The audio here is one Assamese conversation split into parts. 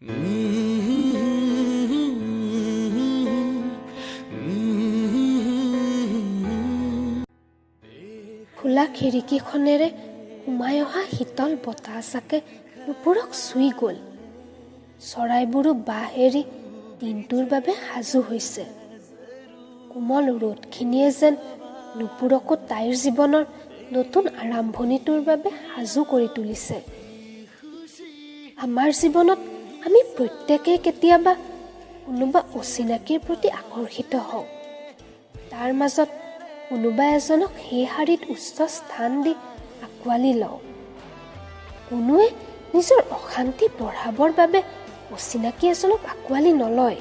খোলা খিৰিকীখনেৰে সোমাই অহা শীতল বতাহজাকে নুপুৰক চুই গ'ল। চৰাইবোৰো বাহ এৰি দিনটোৰ বাবে সাজু হৈছে। কোমল ৰ'দখিনিয়ে যেন নুপুৰকো তাইৰ জীৱনৰ নতুন আৰম্ভণিটোৰ বাবে সাজু কৰি তুলিছে। আমাৰ জীৱনত আমি প্ৰত্যেকেই কেতিয়াবা কোনোবা অচিনাকিৰ প্ৰতি আকৰ্ষিত হওঁ। তাৰ মাজত কোনোবা এজনক সেই শাৰীত উচ্চ স্থান দি আঁকোৱালি লওঁ। কোনোৱে নিজৰ অশান্তি বঢ়াবৰ বাবে অচিনাকি এজনক আঁকোৱালি নলয়।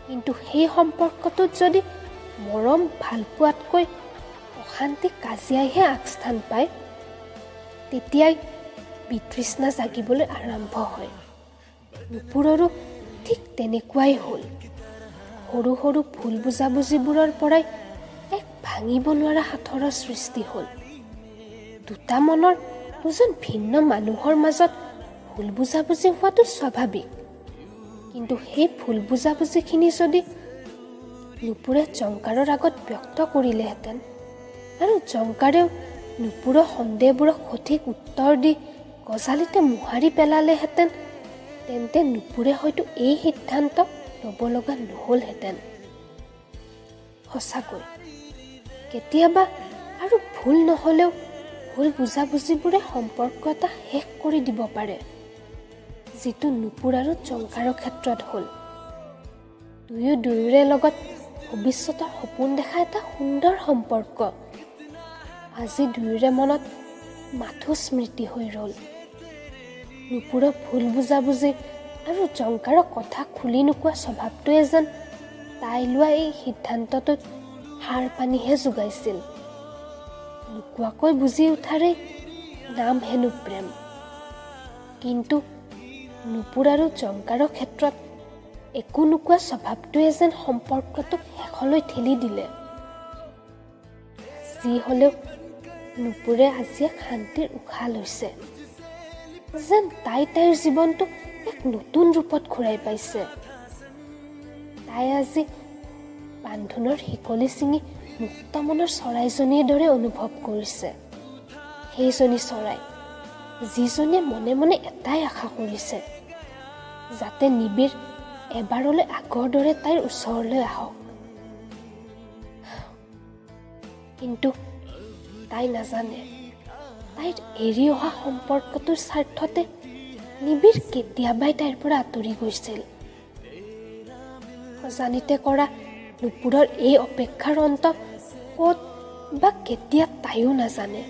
কিন্তু সেই সম্পৰ্কটোত যদি মৰম ভালপোৱাতকৈ অশান্তি কাজিয়াইহে আগস্থান পায়, তেতিয়াই বিতৃষ্ণা জাগিবলৈ আৰম্ভ হয়। নুপুৰৰো ঠিক তেনেকুৱাই হ'ল। সৰু সৰু ভুল বুজাবুজিবোৰৰ পৰাই এক ভাঙিব নোৱাৰা সাঁথৰৰ সৃষ্টি হ'ল। দুটা মনৰ দুজন ভিন্ন মানুহৰ মাজত ভুল বুজাবুজি হোৱাটো স্বাভাৱিক। কিন্তু সেই ভুল বুজাবুজিখিনি যদি নুপুৰে জংকাৰৰ আগত ব্যক্ত কৰিলেহেঁতেন আৰু জংকাৰেও নুপুৰৰ সন্দেহবোৰক সঠিক উত্তৰ দি গজালিতে মোহাৰি পেলালেহেঁতেন, তেন্তে নুপুৰে হয়তো এই সিদ্ধান্ত ল'ব লগা নহ'লহেঁতেন। সঁচাকৈ কেতিয়াবা আৰু ভুল নহ'লেও ভুল বুজাবুজিবোৰে সম্পৰ্ক এটা শেষ কৰি দিব পাৰে, যিটো নুপুৰ আৰু জংকাৰৰ ক্ষেত্ৰত হ'ল। দুয়ো দুয়োৰে লগত ভৱিষ্যতৰ সপোন দেখা এটা সুন্দৰ সম্পৰ্ক আজি দুয়োৰে মনত মাথো স্মৃতি হৈ ৰ'ল। নুপুৰৰ ভুল বুজাবুজি আৰু জংকাৰৰ কথা খুলি নোকোৱা স্বভাৱটোৱে যেন তাই লোৱা এই সিদ্ধান্তটোত সাৰ পানীহে যোগাইছিল। নোকোৱাকৈ বুজি উঠাৰে নাম হেনো প্ৰেম। কিন্তু নুপুৰ আৰু জংকাৰৰ ক্ষেত্ৰত একো নোকোৱা স্বভাৱটোৱে যেন সম্পৰ্কটোক শেষলৈ ঠেলি দিলে। যি হ'লেও নুপুৰে আজি এক শান্তিৰ উশাহ লৈছে, যেন তাই তাইৰ জীৱনটো এক নতুন ৰূপত ঘূৰাই পাইছে। তাই আজি বান্ধোনৰ শিকলি ছিঙি মুক্ত মনৰ চৰাইজনীৰ দৰে অনুভৱ কৰিছে। সেইজনী চৰাই যিজনীয়ে মনে মনে এটাই আশা কৰিছে, যাতে নিবিড় এবাৰলৈ আগৰ দৰে তাইৰ ওচৰলৈ আহক। কিন্তু তাই নাজানে, তাইৰ এৰি অহা সম্পৰ্কটোৰ স্বাৰ্থতে নিবিড় কেতিয়াবাই তাইৰ পৰা আঁতৰি গৈছিল। অজানিতে কৰা নুপুৰৰ এই অপেক্ষাৰ অন্ত ক'ত বা কেতিয়া তাইও নাজানে।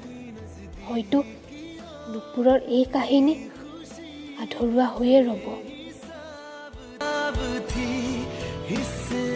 হয়তো নুপুৰৰ এই কাহিনী আধৰুৱা হৈয়ে ৰ'ব। थी।